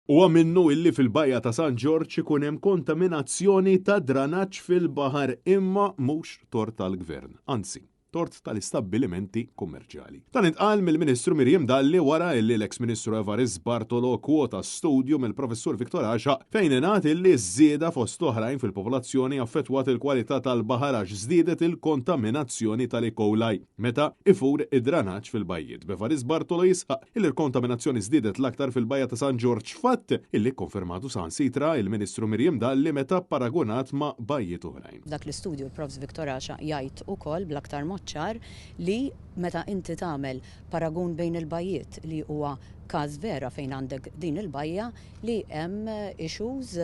Huwa minnu illi fil-Bajja ta' San Ġorġ ikun hemm kontaminazzjoni ta' dranaġġ fil-baħar imma mhux tort tal-Gvern, anzi, tort tal-istabbilimenti kummerċjali. Dan intqal mill-Ministru Miriam Dalli wara illi l-eks Ministru Evarist Bartolo kwota studju mill-Professur Victor Għaxaq fejn ingħad illi ż-żieda fost oħrajn fil-popolazzjoni affettwat il-kwalità tal-baħar għax żdiedet il-kontaminazzjoni tal-E. coli. Meta ifur id-dranaġġ fil-bajjiet, b'Evarist Bartolo jisħaq illi l-kontaminazzjoni żdiedet l-aktar fil-Bajja ta' San Ġorġ, fatt illi kkonfermatu saħansitra il-Ministru Miriam Dalli meta pparagunat ma' bajjiet oħrajn. F'dak l-istudju l-Profs Victor Għaxaq jgħid ukoll bl-aktar mod ċar li meta inti tagħmel paragun bejn il-bajjiet li huwa każ vera fejn għandek din il-bajja li hemm issues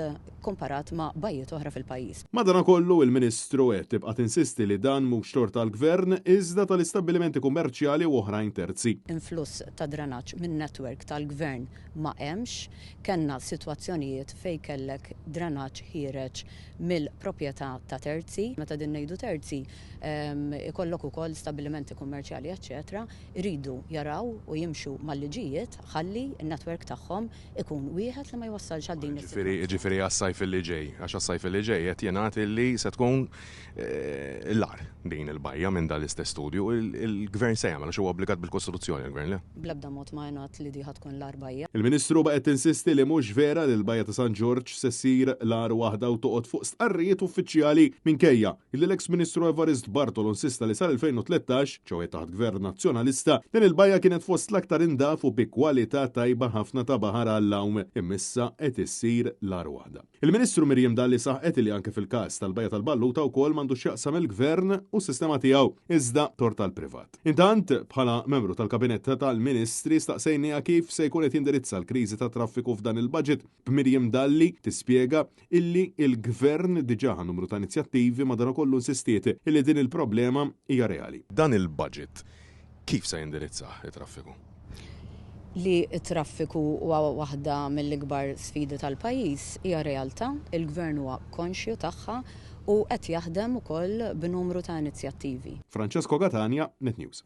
komparat ma' bajjiet oħra fil-pajjiż. Madanakollu, il-Ministru qed tibqa' tinsisti li dan mhux tort tal-Gvern iżda tal-istabbilimenti kummerċjali u oħrajn terzi. Influss ta' dranaġġ min-network tal-Gvern ma hemmx. Kellna sitwazzjonijiet fejn kellek dranaġġ ħiereġ mill-proprjetà ta' terzi. Meta qegħdin ngħidu terzi, ikollok ukoll stabbilimenti kummerċjali eċċetera, iridu jaraw u jimxu mal-liġijiet ħalli n-network tagħhom ikun wieħed li ma jwassalx għal din is-sitwazzjoni. Jiġifieri għas-sajf li ġej, għax għas-sajf li ġej qed jingħad illi se tkun l-agħar din il-bajja minn dan l-istess studju. Il-Gvern se jagħmel għax huwa obbligat bil-Kostituzzjoni l-Gvern, le? Bl-ebda mod ma ingħad li di ħa tkun l-agħar bajja. Il-Ministru baqgħet tinsisti li mhux vera li l-bajja ta' San Ġorġ se ssir l-agħar waħda u toqgħod fuq stqarrijiet uffiċjali minkejja Illi l-eks Ministru Evarist Bartolo insista li sal-2013, ċoe taħt Gvern Nazzjonalista, din il-bajja kienet fost l-aktar indaf u bi kwalità tajba ħafna ta' baħar għall-għawm, imma issa qed issir l-agħar waħda. Il-Ministru Miriam Dalli saħqet illi anke fil-każ tal-Bajja tal-Balluta wkoll m'għandu x'jaqsam il-Gvern u s-sistema tiegħu, iżda tort tal-privat. Intant, bħala membru tal-Kabinett tal-Ministri staqsejniha kif se jkun qed jindirizza l-kriżi tat-traffiku f'dan il-budget, b'Miriam Dalli tispjega illi l-Gvern diġà ħa numru ta' inizjattivi madanakollu insistiet illi din il-problema hija reali. Dan il-budget kif se jindirizzah it-traffiku? Li t-traffiku huwa waħda mill-ikbar sfidi tal-pajjiż hija realtà, il-Gvern huwa konxju tagħha u qed jaħdem ukoll b'numru ta' inizjattivi. Francesco Catania, Net News.